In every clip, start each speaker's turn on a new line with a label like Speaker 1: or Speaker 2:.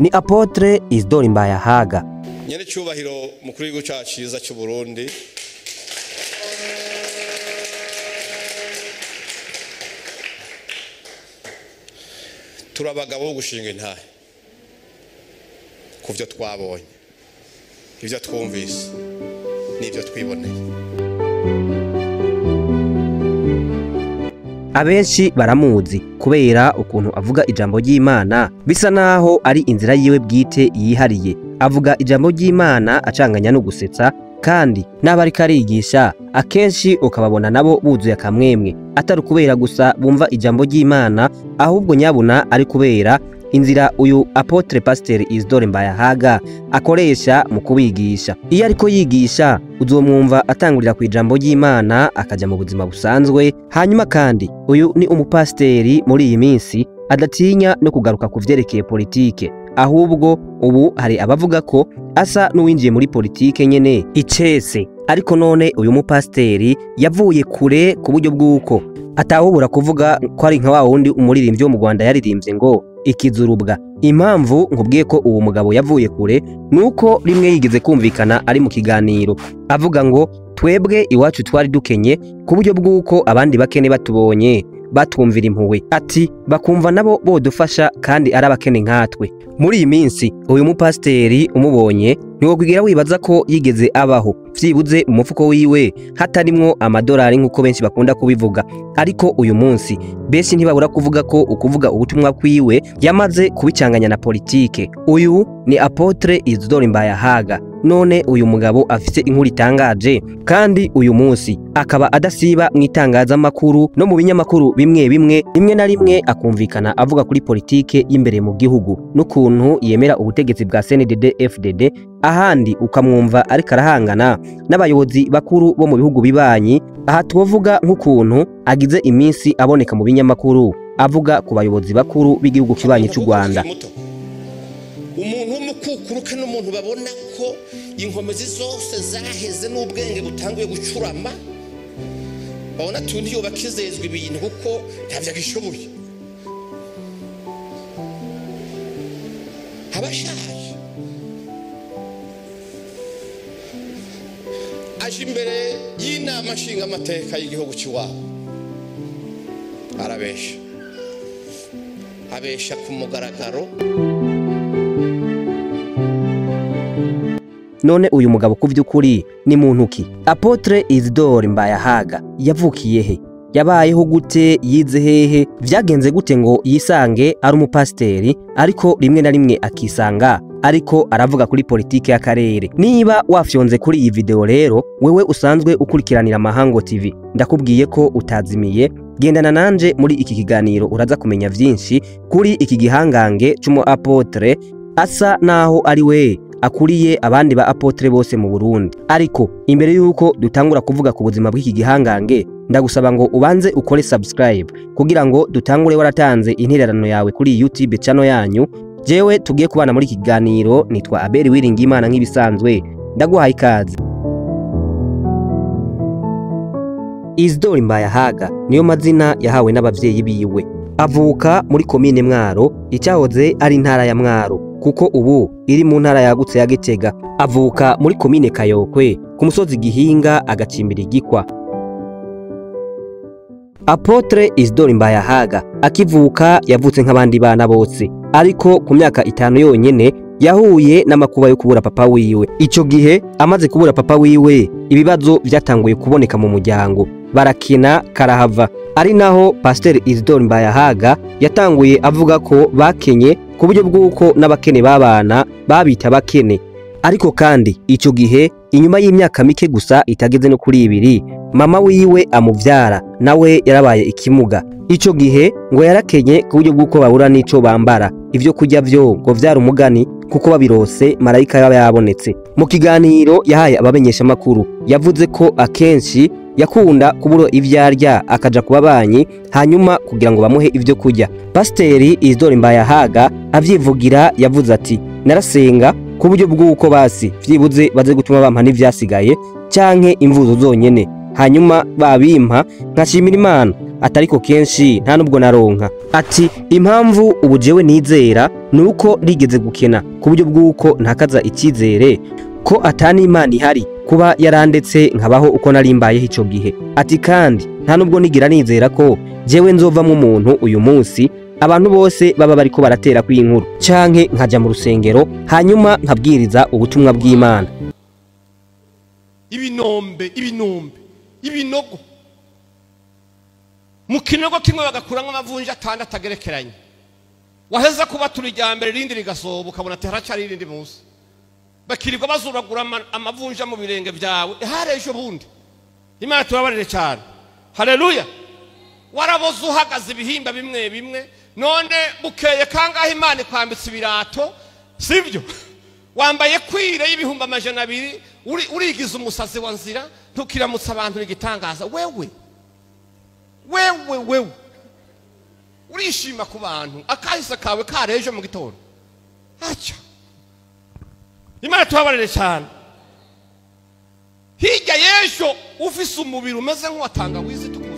Speaker 1: Ni Apôtre Isidore Mbayahaga.
Speaker 2: Nyene cyubahiro mukuru w'igihugu cyacu cyiza cy'u Burundi, turabagabo bo gushinga intahe ku byo twabonye, ibyo twumvise n'ibyo twiboneye.
Speaker 1: Abenshi baramuzi kubera ukuntu avuga ijambo ry'Imana bisa naho ari inzira yiwe bwite yihariye. Avuga ijambo ry'Imana acanganya no gusetsa, kandi n'abariko arigisha akenshi ukababona nabo buzuye akamwemwe, atari kubera gusa bumva ijambo ry'Imana, ahubwo nyabuna ari kubera inzira uyu Apôtre Pasteur Isidore Mbayahaga akoresha mu kubigisha. Iyo ariko yigisha uzomwumva atangurira ku ijambo ry'Imana akaja mu buzima busanzwe. Hanyuma kandi uyu ni umupasteri muri iyi minsi adatinya no kugaruka ku vyerekeye politike, ahubwo ubu hari abavuga ko asa n'uwinjiye muri politike nyene icese. Ariko none uyu mupasteri yavuye kure ku buryo bw'uko atahubura kuvuga ko ari nka wa wundi umuririmbyi wo mu Rwanda yaririmbye ngo ikizurubwa. Impamvu nkubwiye ko uwo mugabo yavuye kure nuko rimwe yigeze kumvikana ari mu kiganiro avuga ngo twebwe iwacu twari dukenye ku buryo bw'uko abandi bakene batubonye batwumvira impuhwe, ati bakumva nabo bodufasha kandi ari abakene nkatwe. Muri iyi minsi uyu mupasteri umubonye ntiwokwigira wibaza ko yigeze abaho, vyibuze mu mufuko wiwe hatarimwo amadolari nk'uko benshi bakunda kubivuga. Ariko uyu munsi benshi ntibabura kuvuga ko ukuvuga ubutumwa kwiwe yamaze kubicanganya na politike. Uyu ni Apôtre Isidore Mbayahaga. None uyu mugabo afise inkuru itangaje, kandi uyu munsi akaba adasiba mu itangazamakuru no mu binyamakuru bimwe bimwe, rimwe na rimwe akumvikana avuga kuri politike y'imbere mu gihugu n'ukuntu yemera ubutegetsi bwa CNDD FDD, ahandi ukamwumva ariko arahangana n'abayobozi bakuru bo mu bihugu bibanyi. Aha tuvuga nk'ukuntu agize iminsi aboneka mu binyamakuru avuga ku bayobozi bakuru b'igihugu kibanyi cy'u Rwanda.
Speaker 2: Umuntu w'umukukuruke n'umuntu babona ko inkomezi zose zaheze n'ubwenge butanguye gucurama, babona tuntu iyo bakizezwa ibintu kuko ntavyo agishoboye, abashaje aje imbere y'inama nshingamateka y'igihugu cy'iwabo arabesha, abesha ku mugaragaro.
Speaker 1: None uyu mugabo ku vy'ukuri ni muntu ki? Apôtre Isidore Mbayahaga yavukiye he? Yabayeho gute? Yize hehe? Vyagenze gute ngo yisange ari umupasteri, ariko rimwe na rimwe akisanga ariko aravuga kuri politike y'akarere? Niba wafyonze kuri iyi video rero, wewe usanzwe ukurikiranira Mahango TV, ndakubwiye ko utazimiye. Gendana nanje muri iki kiganiro uraza kumenya vyinshi kuri iki gihangange c'umu apôtre asa naho ari we akuriye abandi ba apôtre bose mu Burundi. Ariko imbere yuko dutangura kuvuga ku buzima bw'iki gihangange, ndagusaba ngo ubanze ukore subscribe kugira ngo dutangure waratanze intererano yawe kuri YouTube channel yanyu. Jewe tugiye kubana muri iki kiganiro nitwa Abel Wiringimana nk'ibisanzwe, ndaguhaye ikaze. Isidore Mbayahaga niyo mazina yahawe n'abavyeyi biwe. Avuka muri komine Mwaro, icyahoze ari intara ya Mwaro kuko ubu iri mu ntara yagutse ya Gitega. Avuka muri komine Kayokwe ku musozi Gihinga agacimbira Igikwa. Apôtre Isidore Mbayahaga akivuka yavutse nk'abandi bana bose, ariko ku myaka 5 yonyene yahuye n'amakuba yo kubura papa wiwe. Ico gihe amaze kubura papa wiwe, ibibazo vyatanguye kuboneka mu muryango, barakina karahava. Ari naho Pasteur Isidore Mbayahaga yatanguye avuga ko bakenye ku buryo bw'uko n'abakene babana babita bakene. Ariko kandi ico gihe inyuma y'imyaka mike gusa itageze no kuri 2, mama wiwe amuvyara nawe yarabaye ikimuga. Ico gihe ngo yarakenye ku buryo bw'uko babura n'ico bambara, ivyo kurya vyo ngo vyari umugani kuko babirose marayika yaba yabonetse. Mu kiganiro yahaye abamenyesha makuru yavuze ko akenshi yakunda kubura ivyarya akaja kuba banyi hanyuma kugira ngo bamuhe ivyo kurya. Pasiteri Isidore Mbayahaga avyivugira yavuze ati narasenga ku buryo bw'uko basi vyibuze baze gutuma bampa n'ivyasigaye canke imvuzo zonyene. Hanyuma babimpa nkashimira Imana, atariko kenshi nta nubwo naronka. Ati impamvu ubu jewe nizera nuko nigeze gukena ku buryo bw'uko ntakaza icyizere ko atani Imana ihari kuba yarandetse nkabaho uko narimbayeho ico gihe. Ati kandi nta nubwo nigira nizera ko jewe nzovamwo umuntu uyu munsi abantu bose baba bariko baratera kw'inkuru, canke nkaja mu rusengero hanyuma nkabwiriza ubutumwa bw'Imana.
Speaker 2: Ibinombe, ibinombe, ibinogo. Mu kinogo kimwe bagakuramwo amavunja atandatu agerekeranye. Waheza kubatura irya mbere irindi rigasohoka ukabona ati haracari irindi munsi. Bakirirwa bazuragura amavunja mu birenge byawe. Hari ejo bundi. Imana tubabarire cyane. Haleluya. Waraboze uhagaze ibihimba bimwe bimwe, none bukeye kangahe Imana ikwambitse ibirato, sibyo? Wambaye kwire y'200,000, urigiza umusazi wa nzira, ntukiramutsa abantu igitangaza. Wewe wewe wewe urishima ku bantu akahise kawe karejo mu gitondo. Acha Imana tubabarire cyane. Hirya y'ejo ufise umubiri umeze nk'uwatangawizi tukuzi.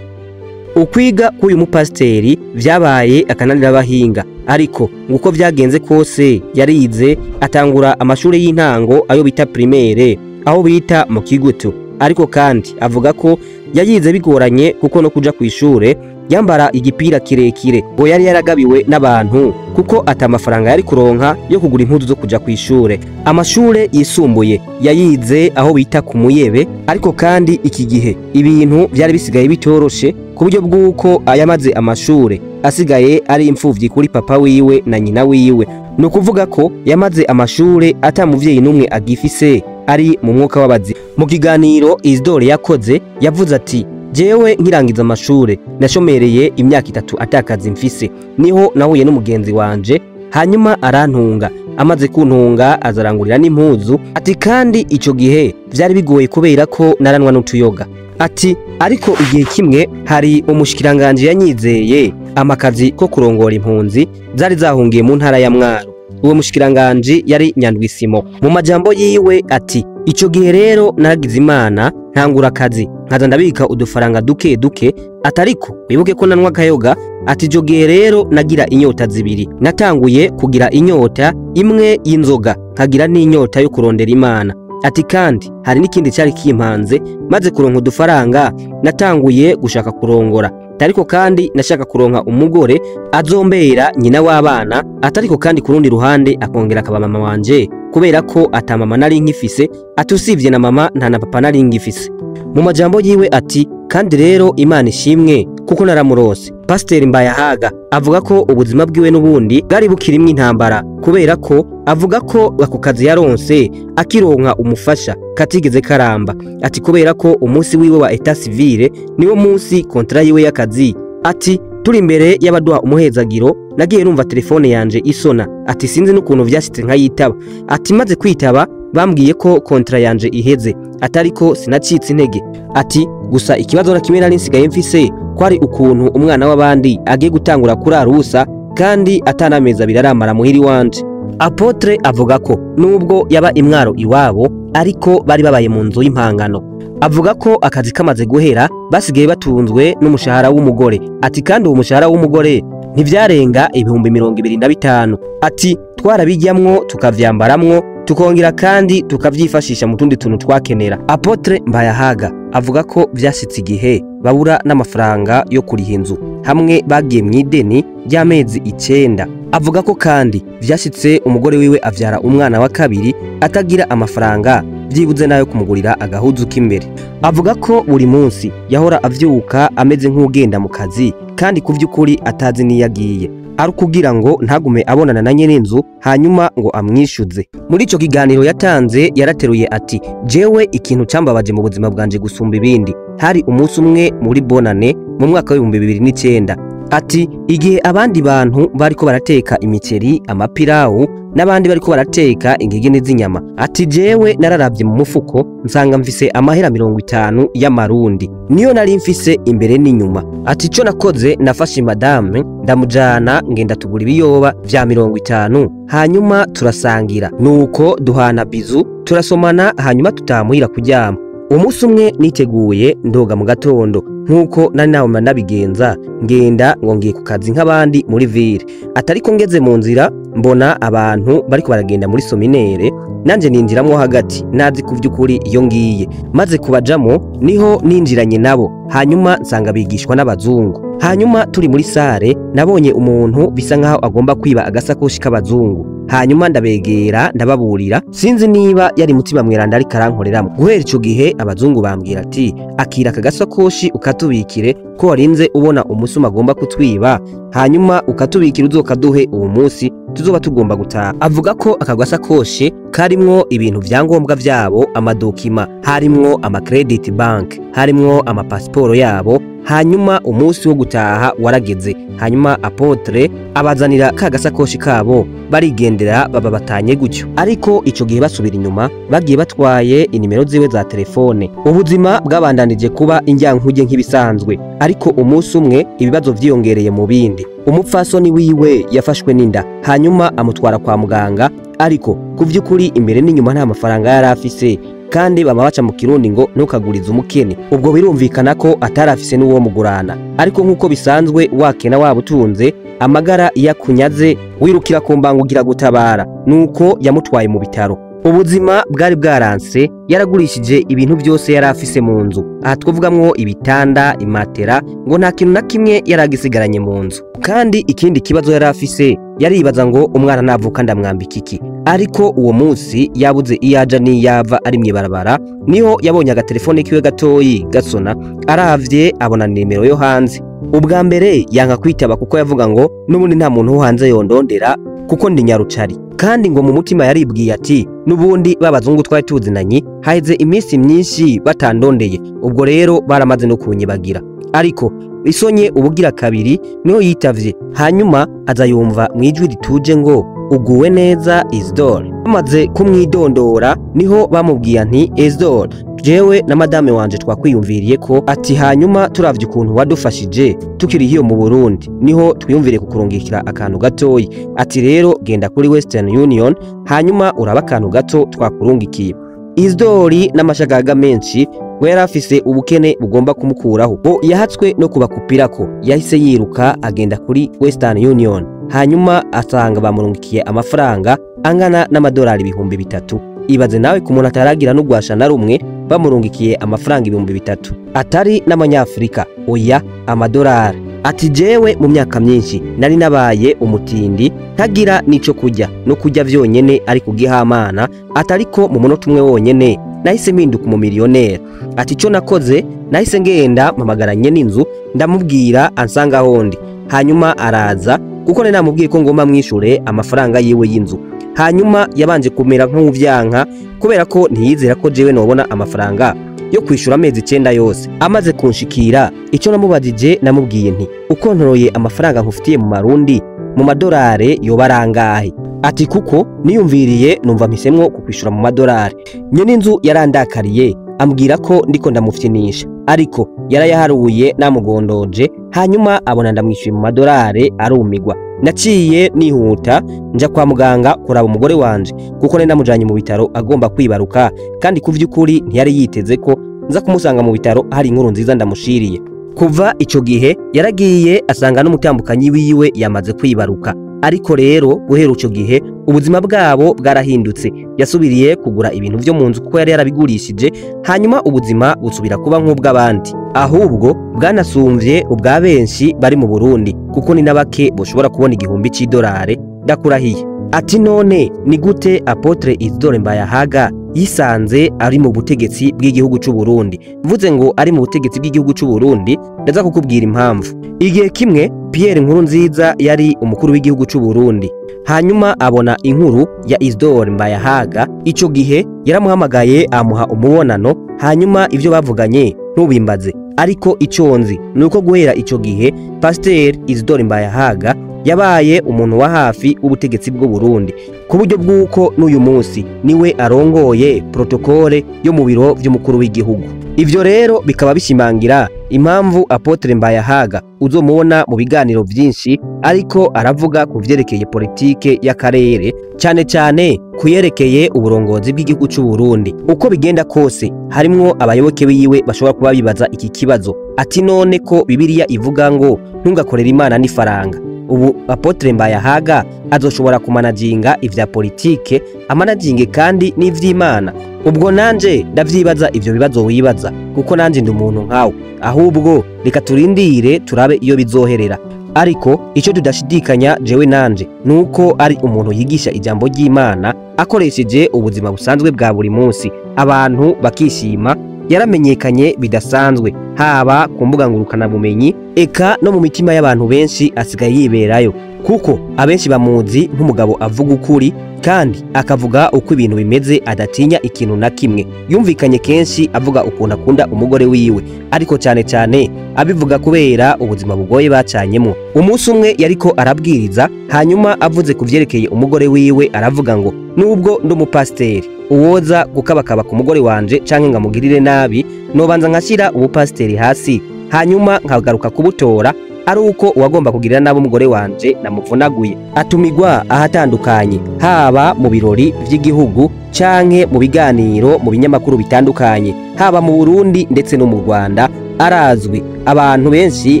Speaker 1: Ukwiga k'uyu mupasiteri vyabaye akananira abahinga, ariko nguko vyagenze kose yarize atangura amashuri y'intango ayo bita primaire aho bita mu Kigutu. Ariko kandi avuga ko yayize bigoranye kuko no kuja kw'ishure yambara igipira kirekire ngo yari yaragabiwe n'abantu kuko ata amafaranga yari kuronka yo kugura impuzu zo kuja kw'ishure. Amashure yisumbuye yayize aho bita ku Muyebe, ariko kandi iki gihe ibintu vyari bisigaye bitoroshe ku buryo bw'uko ayamaze amashure asigaye ari imfuvyi kuri papa wiwe na nyina wiwe. Ni ukuvuga ko yamaze amashure ata muvyeyi n'umwe agifise, ari mu mwuka w'abazi. Mu kiganiro Isidore yakoze yavuze ati jewe nkirangiza amashure nashomereye imyaka 3 atakazi mfise, niho nahuye n'umugenzi wanje hanyuma arantunga. Amaze kuntunga azarangurira n'impuzu. Ati kandi ico gihe vyari bigoye kubera ko naranwa n'utuyoga. Ati ariko igihe kimwe hari umushikiranganje yanyizeye amakazi ko kurongora impunzi zari zahungiye mu ntara ya Mwaro. Uwo mushikiranganje yari Nyandwisimo. Mu majambo yiwe ati ico gihe rero naragize Imana ntangura akazi nkaza ndabika udufaranga duke duke, atariko wibuke ko nanwa kayoga. Ati ico gihe rero nagira inyota zibiri, natanguye kugira inyota imwe y'inzoga nkagira n'inyota yo kurondera Imana. Ati kandi hari n'ikindi cyari kimpanze, maze kuronka udufaranga natanguye gushaka kurongora, ariko kandi nashaka kuronka umugore azombera nyina w'abana, atariko kandi kurundi ruhande akongera akaba mama wanje kubera ko ata mama nari nkifise, atusivye na mama nta na papa nari nkifise. Mu majambo yiwe ati kandi rero Imana ishimwe kuko naramurose. Pasiteri Mbayahaga avuga ko ubuzima bwiwe n'ubundi bwari bukirimwe intambara, kubera ko avuga ko ako kazi yaronse akironka umufasha katigeze karamba. Ati kubera ko umunsi wiwe wa etat civile niwo munsi kontra yiwe y'akazi. Ati turi imbere y'abaduha umuhezagiro nagiye numva telefone yanje isona. Ati sinzi n'ukuntu vyashitse nkayitaba. Ati maze kwitaba bambwiye ko kontra yanje iheze, atariko sinacitse intege. Ati gusa ikibazo na kimwe nari nsigaye mfise kwari ukuntu umwana w'abandi agiye gutangura kurara ubusa kandi atanameza biraramara muhiri wanje. Apotre avuga ko nubwo yaba imwaro iwabo ariko bari babaye mu nzu y'impangano. Avuga ko akazi kamaze guhera basigaye batunzwe n'umushahara w'umugore. Ati kandi uwo mushahara w'umugore ntivyarenga 25,000. Ati twarabijyamwo tukavyambaramwo tukongera kandi tukavyifashisha mu tundi tuntu twakenera. Apotre Mbayahaga avuga ko vyashitse igihe babura n'amafaranga yo kuriha inzu, hamwe bagiye mu ideni ry'amezi 9. Avuga ko kandi vyashitse umugore wiwe avyara umwana wa kabiri atagira amafaranga vyibuze nayo kumugurira agahuzu k'imbere. Avuga ko buri munsi yahora avyuka ameze nk'ugenda mu kazi kandi kuvyukuri atazi niyagiye, ari kugira ngo ntagume abonana na nyene inzu hanyuma ngo amwishuze. Muri ico kiganiro yatanze yarateruye ati jewe ikintu cambabaje mu buzima bwanje gusumba ibindi hari umunsi umwe muri Bonane mu mwaka wa 2009. Ati igihe abandi bantu bariko barateka imiceri, amapirawu n'abandi bariko barateka ingegene z'inyama, ati jewe nararavye mu mufuko nsanga mfise amahera 50 y'amarundi niyo nari mfise imbere n'inyuma. Ati ico nakoze nafashe madame ndamujana ngenda tugura ibiyoba vya 50 hanyuma turasangira, nuko duhana bizu turasomana hanyuma tutamuhira kuryama. Umunsi umwe niteguye ndoga mu gatondo nkuko nari nawe nabigenza, ngenda ngo ngiye ku kazi nk'abandi muri ville. Atariko ngeze mu nzira mbona abantu bariko baragenda muri seminaire, nanje ninjiramwo hagati nazi ku vy'ukuri iyo ngiye. Maze kubajamo niho ninjiranye nabo, hanyuma nsanga bigishwa n'abazungu. Hanyuma turi muri sare nabonye umuntu bisa nkaho agomba kwiba agasakoshi k'abazungu. Hanyuma ndabegera ndababurira, sinzi niba yari mutima mweranda ariko arankoreramo. Guhera ico gihe abazungu bambwira ati akira aka gasakoshi ukatubikire ko warinze ubona umusuma agomba kutwiba, hanyuma ukatubikira uzokaduhe uwo munsi tuzoba tugomba gutaha. Avuga ko aka gasakoshi karimwo ibintu vyangombwa vyabo, amadokima, harimwo ama credit bank, harimwo amapasiporo yabo. Hanyuma umunsi wo gutaha warageze, hanyuma apôtre abazanira ka gasakoshi kabo barigendera baba batanye gutyo. Ariko ico gihe basubira inyuma bagiye batwaye inimero ziwe za telefone. Ubuzima bwabandanije kuba injyankuge nk'ibisanzwe, ariko umunsi umwe ibibazo vyiyongereye mu bindi. Umupfasoni wiwe yafashwe n'inda, hanyuma amutwara kwa muganga, ariko ku vy'ukuri imbere n'inyuma nta mafaranga yari afise, kandi bama baca mu Kirundi ngo ntukagurize umukene. Ubwo birumvikana ko atarafise n'uwo mugurana, ariko nk'uko bisanzwe wakena waba utunze amagara iyakunyaze wirukira ku mbangugira gutabara. Nuko yamutwaye mu bitaro. Ubuzima bwari bwaranse, yaragurishije ibintu byose yari afise mu nzu. Aha twavugamwo ibitanda, imatera, ngo nta kintu na kimwe yaragisigaranye mu nzu. Kandi ikindi kibazo yari afise, yaribaza ngo umwana navuka ndamwambika iki. Ariko uwo munsi yabuze iyaja n'iyava ari mw'ibarabara, niho yabonye agatelefone kiwe gatoyi gasona, aravye abona nimero yo hanze. Ubwa mbere yanka kwitaba kuko yavuga ngo n'ubundi nta muntu wo hanze yondondera kuko ndi nyarucari. Kandi ngo mu mutima yaribwiye ati n'ubundi babazungu twari tuzinanye haheze iminsi myinshi batandondeye, ubwo rero baramaze no kunyibagira. Ariko isonye ubugira kabiri niho yitavye, hanyuma aza yumva mwijwi rituje ngo uguwe neza Isidore. Bamaze kumwidondora niho bamubwiye nti Isidore, jewe na madame wanje twakwiyumviriye ko ati hanyuma turavye ukuntu wadufashije tukiri hiyo mu Burundi, niho twiyumviriye kukurungikira akantu gatoyi. Ati rero genda kuri Western Union hanyuma uraba akantu gato twakurungikiye. Isidore n'amashagaga menshi ngo yari afise ubukene bugomba kumukuraho, bo yahatswe no kubakupirako, yahise yiruka agenda kuri Western Union, hanyuma asanga bamurungikiye amafaranga angana n'amadolari 3000. Ibaze nawe ku muntu ataragira n'ugwasha na rumwe bamurungikiye amafaranga 3000, atari n'amanyafrika, oya amadolari. Ati jewe mu myaka myinshi nari nabaye umutindi ntagira nico kurya, no kurya vyonyene ari kugihamana, atariko mu munota umwe wonyene nahise mpinduka umumiliyoneri. Ati ico nakoze nahise ngenda mpamagaranye n'inzu ndamubwira ansanga hondi, hanyuma araza kuko nari namubwiye ko ngomba mwishure amafaranga yiwe y'inzu. Hanyuma yabanje kumera nk'uvyanka kubera ko ntiyizera ko jewe nobona amafaranga yo kwishura amezi 9 yose. Amaze kunshikira ico namubajije namubwiye nti uko ntoroye amafaranga nkufitiye mu marundi mu madolari yoba arangahe? Ati kuko niyumviriye numva mpisemwo kukwishura mu madolari. Nyene inzu yarandakariye ambwira ko ndiko ndamufyinisha, ariko yarayaharuye namugondoje, hanyuma abona ndamwishyuye mu madolari arumigwa. Naciye nihuta nja kwa muganga kuraba umugore wanje kuko nari namujanye mu bitaro agomba kwibaruka, kandi ku vy'ukuri ntiyari yiteze ko nza kumusanga mu bitaro hari inkuru nziza ndamushiriye. Kuva ico gihe yaragiye asanga n'umutambukanyi wiwe yamaze kwibaruka. Ariko rero guhera ico gihe ubuzima bwabo bwarahindutse, yasubiriye kugura ibintu vyo mu nzu kuko yari yarabigurishije, hanyuma ubuzima busubira kuba nk'ubw'abandi, ahubwo bwanasumvye ubwa benshi bari mu Burundi kuko ni nabake boshobora kubona 1000 c'idolari. Ndakurahiye. Ati none ni gute Apôtre Isidore Mbayahaga yisanze ari mu butegetsi bw'igihugu c'u Burundi? Mvuze ngo ari mu butegetsi bw'igihugu c'u Burundi ndaza kukubwira impamvu. Igihe kimwe Pierre Nkurunziza yari umukuru w'igihugu c'u Burundi, hanyuma abona inkuru ya Isidore Mbayahaga. Ico gihe yaramuhamagaye amuha umubonano, hanyuma ivyo bavuganye ntubimbaze, ariko ico nzi nuko guhera ico gihe Pasteur Isidore Mbayahaga yabaye umuntu wa hafi w'ubutegetsi bw'u Burundi, ku buryo bw'uko n'uyu munsi niwe arongoye protokole yo mu biro vy'umukuru w'igihugu. Ivyo rero bikaba bishimangira Impamvu Apotre Mbayahaga uzomubona mu biganiro vyinshi ariko aravuga ku vyerekeye politike y'akarere, cyane cyane kuyerekeye uburongozi bw'igihugu c'u Burundi. Uko bigenda kose harimwo abayoboke biwe bashobora kuba bibaza iki kibazo, ati none ko Bibiliya ivuga ngo ntungakorere Imana n'ifaranga, ubu Apotre Mbayahaga azoshobora kumanaginga ivya politike, amanaginge kandi n'ivy'Imana? Ubwo nanje ndavyibaza ivyo bibazo wibaza, kuko nanje ndi umuntu nkawe. Ahubwo reka turindire turabe iyo bizoherera. Ariko icyo tudashidikanya jewe nanje nuko ari umuntu yigisha ijambo ry'Imana akoresheje ubuzima busanzwe bwa buri munsi, abantu bakishima. Yaramenyekanye bidasanzwe haba ku mbuga ngurukanabumenyi eka no mu mitima y'abantu benshi asigaye yiberayo, kuko abenshi bamuzi nk'umugabo avuga ukuri kandi akavuga uko ibintu bimeze, adatinya ikintu na kimwe. Yumvikanye kenshi avuga ukuntu akunda umugore wiwe, ariko cyane cyane abivuga kubera ubuzima bugoye bacanyemo. Umunsi umwe yariko arabwiriza, hanyuma avuze ku vyerekeye umugore wiwe aravuga ngo nubwo ndi umupasiteri, uwoza gukabakaba ku mugore wanje canke ngamugirire nabi, nobanza nkashyira ubupasiteri hasi hanyuma nkagaruka kubutora ari uko uwagomba kugirira nabi umugore wanje namuvunaguye. Atumigwa ahatandukanye, haba mu birori vy'igihugu canke mu biganiro mu binyamakuru bitandukanye, haba mu Burundi ndetse no mu Rwanda. Arazwi, abantu benshi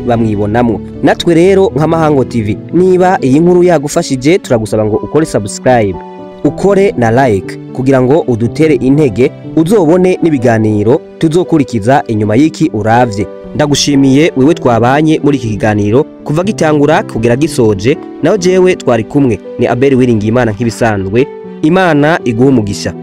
Speaker 1: bamwibonamwo. Natwe rero nka Mahango TV, niba iyi nkuru yagufashije turagusaba ngo ukore subscribe, ukore na like kugira ngo udutere intege, uzobone n'ibiganiro tuzokurikiza inyuma y'iki uravye. Ndagushimiye wewe twabanye muri iki kiganiro kuva gitangura kugera gisoje. Naho jewe twari kumwe ni Abel Wiringiyimana nk'ibisanzwe. Imana iguhe umugisha.